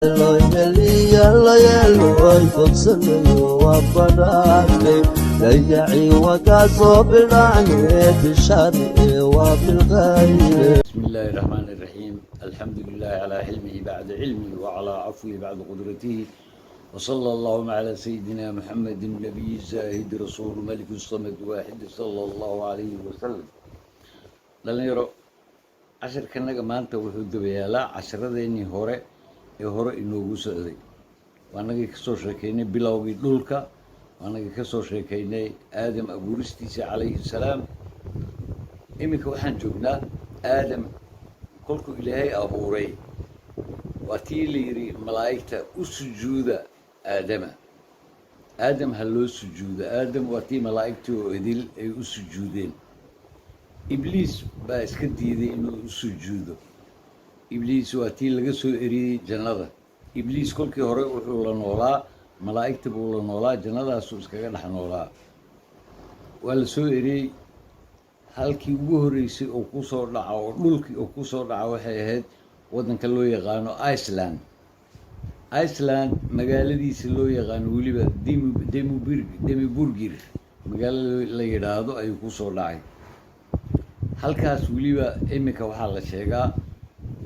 Yeeloy waa badhaadhe dayaci wakaa soo bidhacne bishani waa bilkhayre. بسم الله الرحمن الرحيم، الحمد لله على حلمه بعد علمه وعلى عفوه بعد قدرته، وصلى اللهم على سيدنا محمد النبي الزاهد رسول ملك الصمد واحد صلى الله عليه وسلم. Dhalinyaro, casharkanaga maanta wuxuu dabayaalaa casharadeenii hore ee hore inoogu socday. Waanagii kasoo sheekeynay bilowgii dhulka, waanagii kasoo sheekeynay Aadam abuuristiisa calayhi salaam. Iminka waxaan joognaa Aadam kolkuu Ilaahay abuuray, waa tii la yidhi malaa'igta u sujuuda Aadama, Aadam ha loo sujuudo Aadam. Waa tii malaa'igtii oo idil ay u sujuudeen. Ibliis baa iska diiday inuu u sujuudo. Ibliis waa tii laga soo eriyey jannada. Ibliis kolkii hore wuxuu la noolaa malaa'igta buu la noolaa, jannadaasuu iskaga dhex noolaa. Waa la soo eriyey. Halkii ugu horreysay oo kusoo dhaca oo dhulkii oo kusoo dhaca waxay ahayd waddanka loo yaqaano Iceland. Iceland magaaladiisa loo yaqaano weliba Demubirg, Demiburgir magaalo la yidhaahdo ayuu kusoo dhacay halkaas. Weliba iminka waxaa la sheegaa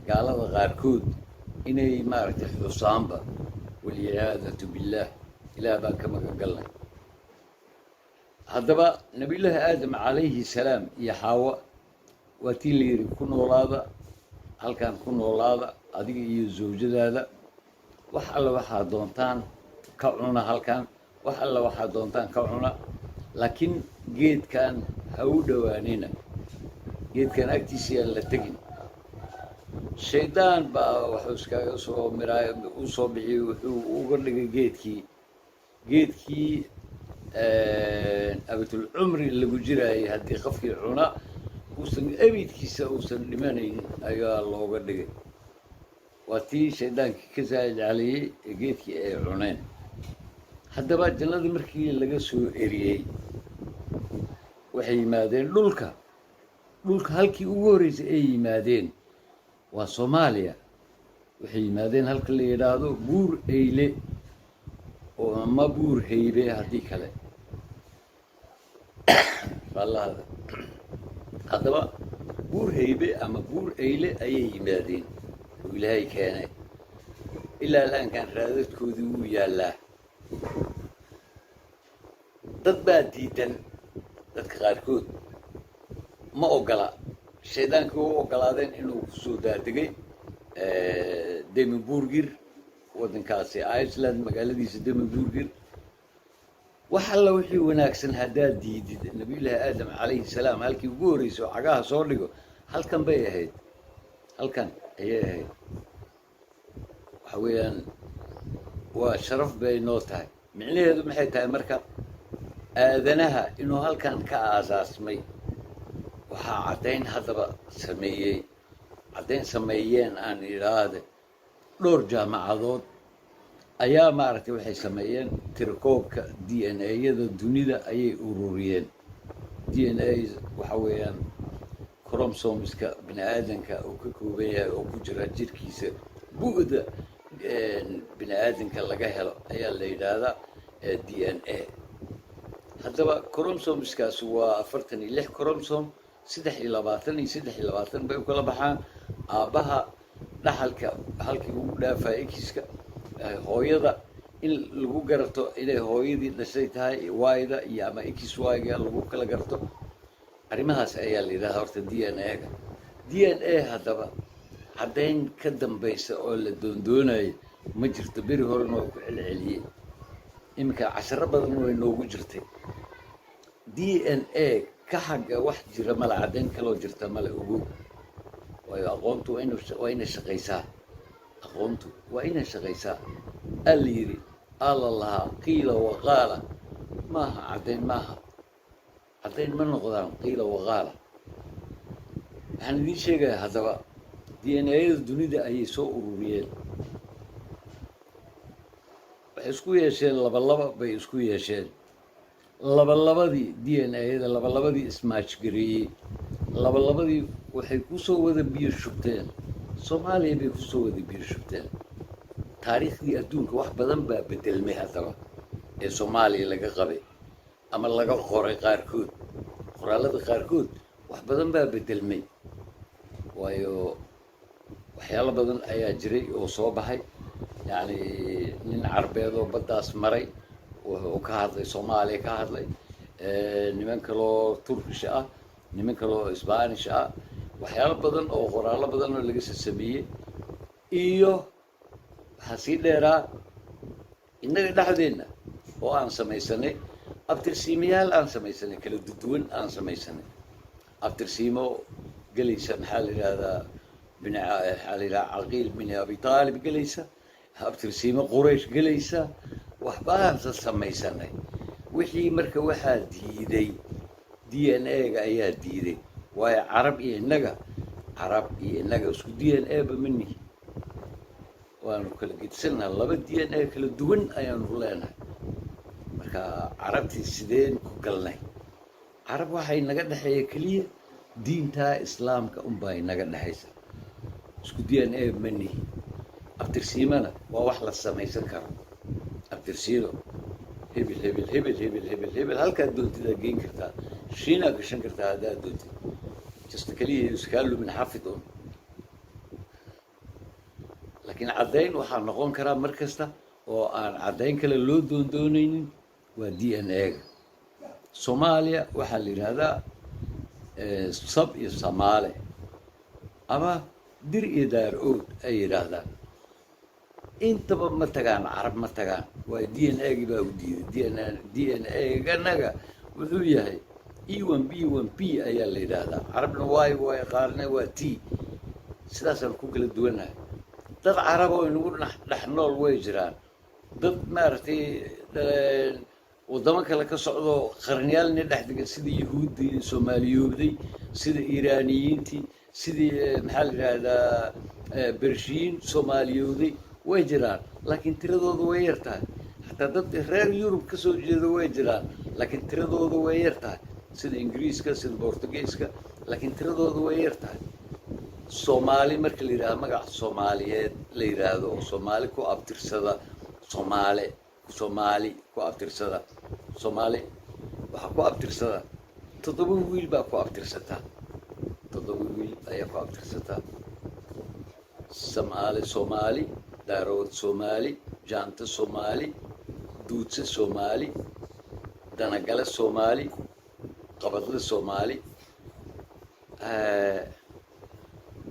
gaalada qaarkood inay maaragtay xusaanba, walciyaadatu billaah, Ilaah baan ka magan galnay. Haddaba Nabiyullaahi Aadam calayhi salaam iyo Xaawa waa tii la yidhi ku noolaada halkan, ku noolaada adiga iyo zawjadaada, wax alla waxaa doontaan ka cuna halkan, wax alla waxaa doontaan ka cuna, laakiin geedkan ha u dhowaanina, geedkan agtiisa yaan la tegin. Shaydaan baa wuxuu iskaga soo miraay u soo bixiyey, wuxuu uga dhigay geedkii abatul cumri lagu jiraayay, haddii qofkii cuna uusan ebidkiisa uusan dhimanayn ayaa looga dhigay. Waa tii shaydaankii ka saa'id caliyey ee geedkii ay cuneen. Haddaba jannadii markii laga soo eriyey waxay yimaadeen dhulka. Dhulka halkii ugu horreysay ay yimaadeen waa Soomaaliya. Waxay yimaadeen halka la yidhaahdo Buur Eyle oo ama Buur Heybe haddii kale allahada. Haddaba Buur Heybe ama Buur Eyle ayay yimaadeen oo Ilaahay keenay. Ilaa laankan raadadkoodii wuu yaallaa. Dad baa diidan, dadka qaarkood ma ogola. Shaydaankii u ogolaadeen inuu kusoo daadegay Demiburgir, waddankaasi Iceland, magaaladiisa Demiburgir. Wax alla wixii wanaagsan haddaad diidid, Nabiyullaahi Aadam calayhi salaam halkii ugu horreysay oo cagaha soo dhigo halkan bay ahayd, halkan ayay ahayd. Waxa weeyaan waa sharaf bay noo tahay. Micnaheedu maxay tahay marka aadanaha inuu halkan ka aasaasmay? Waxaa caddayn haddaba sameeyey, caddayn sameeyeen aan idhaahde, dhowr jaamacadood ayaa maaragtay waxay sameeyeen tirakoobka DNA-yada dunida ayay ururiyeen. DNA waxa weeyaan chromosomeska bini aadanka uu ka kooban yahay oo ku jira jirkiisa, bu'da bini aadanka laga helo ayaa la yidhaahdaa DNA. Haddaba chromosomeskaasi waa 46 chromosome, 23 iyo 23 bay u kala baxaan. Aabbaha dhaxalka halkii ugu dhaafaya X-ka, hooyada in lagu garto inay hooyadii dhashay tahay Y-da iyo ama XY-ga lagu kala garto. Arrimahaas ayaa la yidhahdaa horta DNA-ga. DNA haddaba caddayn ka dambaysa oo la doondoonayo ma jirto. Beri horena waa ku celceliyey, iminka casharo badan way noogu jirtay. DNA ka xagga wax jira male, caddayn kaloo jirta male, ogow. Waayo aqoontu waa inay shaqaysaa, aqoontu waa inay shaqaysaa. Aa la yidhi, aa la lahaa, qiila waqaala maaha, caddayn maaha, caddayn ma noqdaan qiila waqaala. Waxaan idiin sheegayaa haddaba DNA-yada dunida ayay soo ururiyeen. Waxay isku yeesheen laba laba bay isku yeesheen, labalabadii DNA-yada, labalabadii ismaajgareeyey, labalabadii waxay kusoo wada biyo shubteen Soomaaliya bay kusoo wada biyo shubteen. Taariikhdii adduunka wax badan baa bedelmay haddaba ee Soomaaliya laga qabay ama laga qoray. Qaarkood, qoraallada qaarkood, wax badan baa bedelmay, waayo waxyaalo badan ayaa jiray oo soo baxay. Yacni, nin Carbeed oo baddaas maray wuxuu ka hadlay, Soomaaliya ka hadlay, niman kaloo Turkish ah, niman kaloo Spanish ah, waxyaalo badan oo qoraallo badan oo laga sameeyey. Iyo waxaa sii dheeraa innaga dhexdeenna oo aan samaysanay abtirsiimayaal, aan samaysanay kala duwan, aan samaysanay abtirsiimo gelaysa, maxaa la yidhahdaa, bin, maxaa la yidhaha, Caqiil bin Abi Taalib gelaysa, abtirsiimo Quraysh gelaysa, waxbaansa samaysanay. Wixii marka waxaa diiday DNA-ga ayaa diiday, waayo Carab iyo innaga, Carab iyo innaga isku DNA ba ma nihi, waanu kala gedsannaha, laba DNA kala duwan ayaanu leenahay. Marka Carabtii sideen ku galnay? Carab waxay naga dhexeeya keliya diinta Islaamka unbaa inaga dhexaysa. Isku DNA ma nihi. Abtirsiimana waa wax la samaysan karo. Abtirsiino hebel, hebel, hebel, hebel, hebel, hebel, halkaad doontidaa geyn kartaa, Shiinaa gashan kartaa haddaad doontid, just keliya iskaa lumin, xafid un. Laakiin caddayn waxaa noqon karaa mar kasta oo aan caddayn kale loo doondoonaynin waa DNA-ga. Soomaaliya waxaa la yidhaahdaa Sab iyo Samaale ama Dir iyo Daar-ood ay yidhaahdaan. Intaba ma tagaan, Carab ma tagaan, waayo DNA-gii baa u diiday. DNA DNA-ganaga wuxuu yahay E1b1b ayaa la yidhaahdaa. Carabna Y waay, qaarna waa T. Sidaasaan ku kala duwannahay. Dad Carab oo inagu dhex nool way jiraan, dad maaragtay waddamo kale ka socdo, qarniyaalni dhex degan, sidii Yahuuddii Soomaaliyoobday, sida Iiraaniyiintii, sidii maxaa la yidhaahdaa, Bershiyiin Soomaaliyooday way jiraan, laakiin tiradooda way yar tahay. Xataa dad reer Yurub ka soo jeeda way jiraan, laakiin tiradooda way yar tahay, sida Ingiriiska, sida Bortugiiska, laakiin tiradooda way yar tahay. Soomaali marka la yidhahdo, magaca Soomaaliyeed la yidhaahdo oo Soomaali ku abtirsada, Soomaali, Soomaali ku abtirsada, Soomaali waxaa ku abtirsada toddoba wiil baa ku abtirsataa, toddoba wiil ayaa ku abtirsataa: Samaale Soomaali, Daarood Soomaali, Jaanta Soomaali, Duudse Soomaali, Danagale Soomaali, Qabadle Soomaali.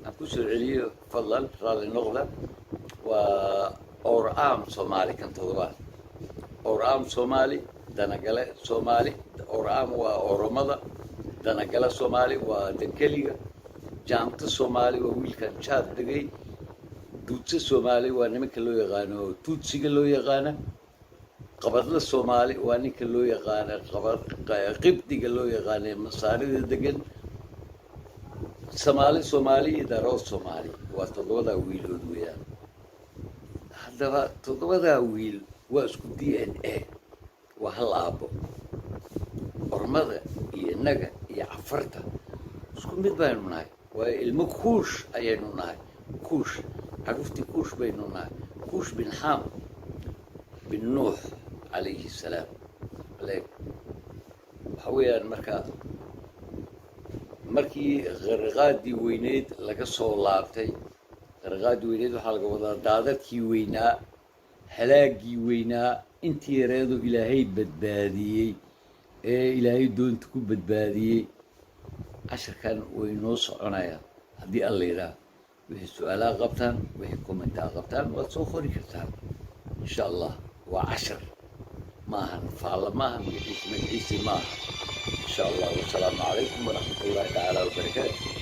Aan ku soo celiyo, fadlan raalli noqda. Waa Or-am Soomaali kan toddobaad: Or-am Soomaali, Danagale Soomaali. Or-am waa Oromada, Danagale Soomaali waa Dankeliga, Jaamto Soomaali waa wiilkan Jaad degay, Duudse Soomaali waa nimanka loo yaqaano Tuudsiga loo yaqaana, Qabadle Soomaali waa ninka loo yaqaana Qibdiga loo yaqaana, Masaarida degan, Samaali Soomaali iyo Darood Soomaali. Waa toddobadaa wiilood weeyaan. Haddaba toddobadaa wiil waa isku DNA, waa hal aabbo. Ormada iyo innaga iyo Cafarta isku mid baynu nahay, waayo ilmo Kuush ayaynu nahay. Kuush, carruurtii Kuush baynu nahay, Kuush bin Xam bin Nuux calayhi salaam. Aleeg, waxa weeyaan, marka markii qarqaadii weyneyd laga soo laabtay, qarqaadii weyneyd waxaa laga wadaa daadadkii weynaa, halaagii weynaa, intii yareedu Ilaahay badbaadiyey ee Ilaahay doonta ku badbaadiyey. Casharkan way noo soconayaa haddii Alla yidhaah. Wixii su-aalaha qabtaan, wixii commentaa qabtaan, waad soo qori kartaan insha Allah. Waa cashar, maahan faalla, maaha magaciisi, magaciisi maaha. Insha Allah. Wasalaamu calaykum waraxmat ullahi tacaala wabarakaatu.